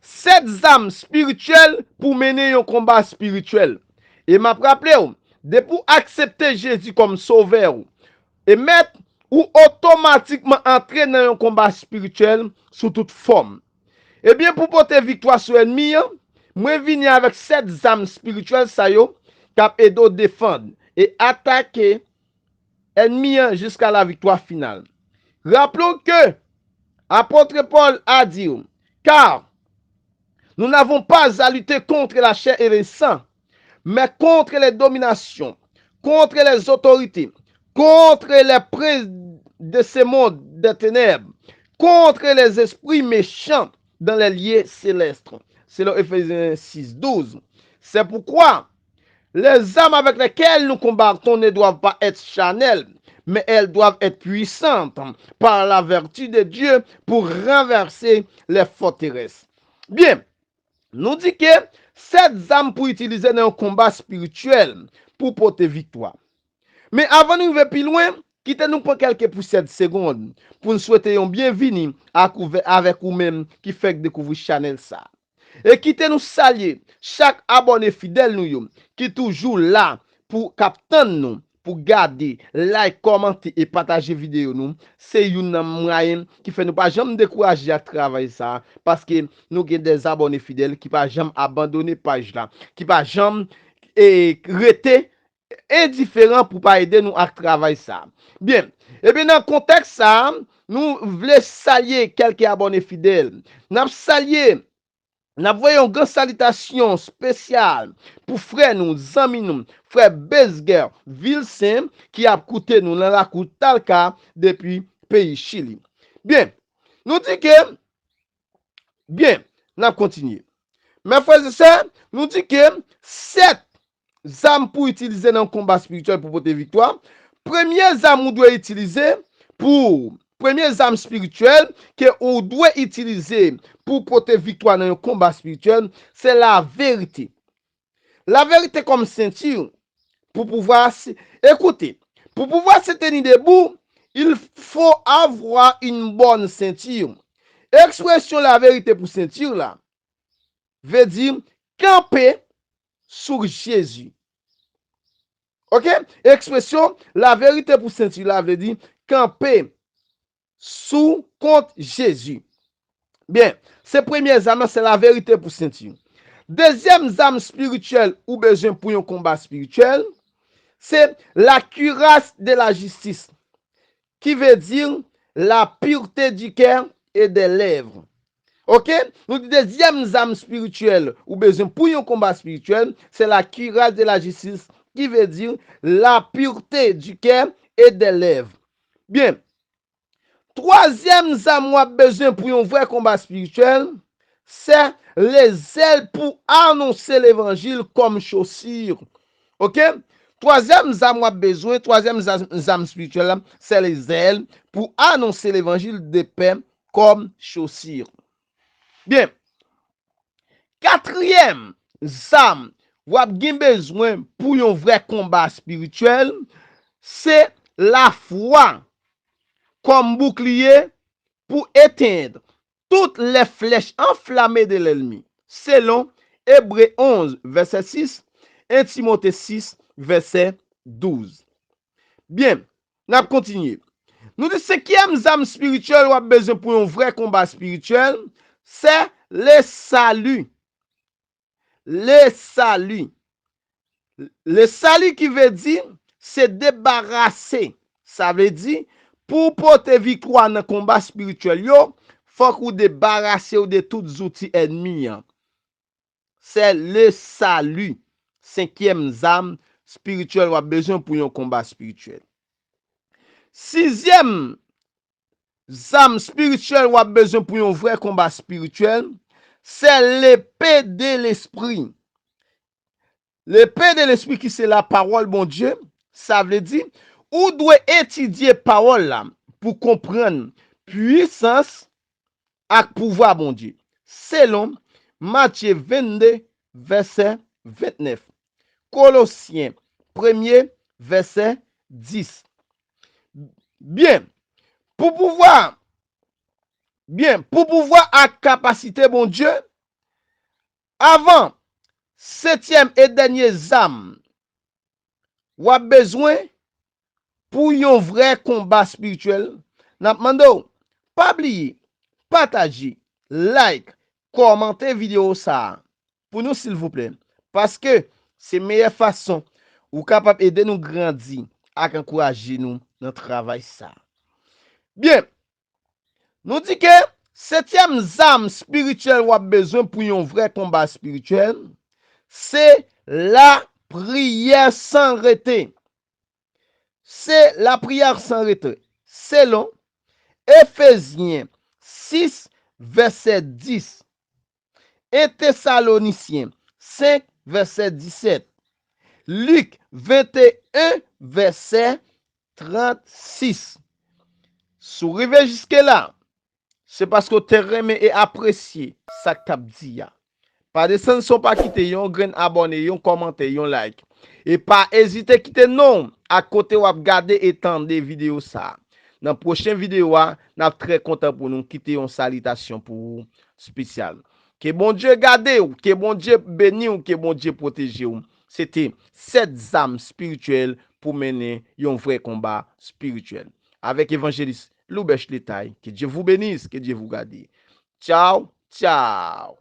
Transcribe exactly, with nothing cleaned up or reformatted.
Sèt zam espirityèl pou mennen yon konba espirityèl. E m ap raple w, depi w aksepte Jezi kòm Sovè w e Mèt, ou otomatikman antre nan yon konba espirityèl sou tout fòm. Ebyen, pou pote viktwa sou ènmi an, mwen vini avèk sèt zam espirityèl sa yo k ap ede w defann e atake ènmi an jiska laviktwa final. Rappelons que apôtre Paul a dit, car nous n'avons pas à lutter contre la chair et le sang, mais contre les dominations, contre les autorités, contre les princes de ce monde des ténèbres, contre les esprits méchants dans les lieux célestes. Selon Éphésiens six douze. C'est pourquoi les armes avec lesquelles nous combattons ne doivent pas être charnelles, mais elles doivent être puissantes par la vertu de Dieu pour renverser les forteresses. Byen, nou di ke sèt zam pou itilize nan yon konba espirityèl pou pote viktwa. Men avan nou rive pi lwen, kite nou pran kèlke pousèt segonn pou n swete yon byenvini ak ou, avèk ou menm ki fèk dekouvri chanèl sa. E kite nou salye chak abòne fidèl nou yo ki toujou la pou k ap tann nou, pou gade, like, kòmante e pataje videyo nou. Se youn nan mwayen ki fè nou pa janm dekouraje ak travay sa, paske nou gen de abòne fidèl ki pa janm abandone paj la, ki pa janm e rete endiferan pou pa ede nou ak travay sa. Byen, ebyen nan kontèks sa, nou vle salye kèlke abòne fidèl. N ap salye, n ap voye yon gran salitasyon espesyal pou frè nou, zanmi nou, frè Bezger Vilsen, ki ap koute nou nan lakou Talca depi peyi Chili. Byen, nou di ke Byen, n ap kontinye. Mè frè e sè, nou di ke sèt zam pou itilize nan konba espirityèl pou pote viktwa. Premye zam ou dwe itilize pou, premye zam espirityèl ke ou dwe itilize pou pote viktwa nan yon konba espirityèl, se laverite. Laverite kòm senti pou pouvwa se, ekoute, pou pouvwa se teni debou, il faut avoir une bonne ceinture. Ekspresyon laverite pou senti la vle di kanpe sou Jezi. Oke? Ekspresyon laverite pou senti la vle di kanpe sou kont Jezi. Byen, se premye zam nan, se laverite pou senti. Dezyèm zam espirityèl ou bezwen pou yon konba espirityèl, se la cuirasse de la justice, ki vle di la pureté du cœur et des lèvres. Oke? Nou di dezyèm zam espirityèl ou bezwen pou yon konba espirityèl, se la cuirasse de la justice, ki vle di la pureté du cœur et des lèvres. Byen, twazyèm zam w ap bezwen pou yon vrè konba espirityèl, se lezèl pou anonse levanjil kòm chosir. Oke? Twazyèm zam w ap bezwen, twazyèm zam, zam espirityèl la, se lezèl pou anonse levanjil de pè kòm chosir. Byen, katriyèm zam w ap gen bezwen pou yon vrè konba espirityèl, se lafwa kòm boukliye pou etenn tout les flèches enflammées de l'ennemi, selon Ebre onz, vèsè sis, en Timote sis, vèsè douz. Byen, n ap kontinye. Nou di senkyèm zam espirityèl w ap bezwen pou yon vrè konba espirityèl, se le salut. Le salut. Le salut ki vle di se debarase. Sa vle di, pou w pote viktwa nan konba espirityèl yo, fòk ou debarase w de tout zouti ènmi an. Se le salut. Senkyèm zam espirityèl w ap bezwen pou yon konba espirityèl. Sizyèm zam espirityèl w ap bezwen pou yon vrè konba espirityèl, se lepe de lespri. Lepe de lespri ki se lapawòl Bondye, sa vle di, ou dwe etidye pawòl la pou konprann pwisans ak pouvwa Bondye, selon Matye vennde, vèsè ventnèf, Kolosyen premye, vèsè dis. Byen, pou pouvwa, byen, pou pouvwa ak kapasite Bondye, Avan, setyèm e dènye zam w ap bezwen pou yon vrè konba espirityèl, n ap mande w, pa bliye, pataje, like, kòmante videyo sa a pou nou, silvouplè. Paske se meyè fason ou kapab ede nou grandi ak ankouraje nou nan travay sa a. Byen, nou di ke setyèm zam espirityèl w ap bezwen pou yon vrè konba espirityèl, se lapriyè san rete. Se lapriyè san rete. Selon Efezyen sis, vèsè dis, en Tesalonisyen senk, vèsè disèt, Lik venteyen, vèsè trannsis. Si w rive jiske la, se paske w te renmen e apresye sa k t ap di a. Pa desann san w pa kite yon grenn abòne, yon kòmantè, yon like. E pa ezite kite non w ak kote w ap gade e tande videyo sa a. Nan pwochen videyo a, n ap trè kontan pou nou kite yon salitasyon pou ou espesyal. Ke Bondye gade w, ke Bondye beni w, ke Bondye pwoteje w. Se te sèt zam espirityèl pou mennen yon vrè konba espirityèl. Avèk evanjelis Loubèch Letay, que Dieu vous bénisse, que Dieu vous garde. Tchaw, tchaw.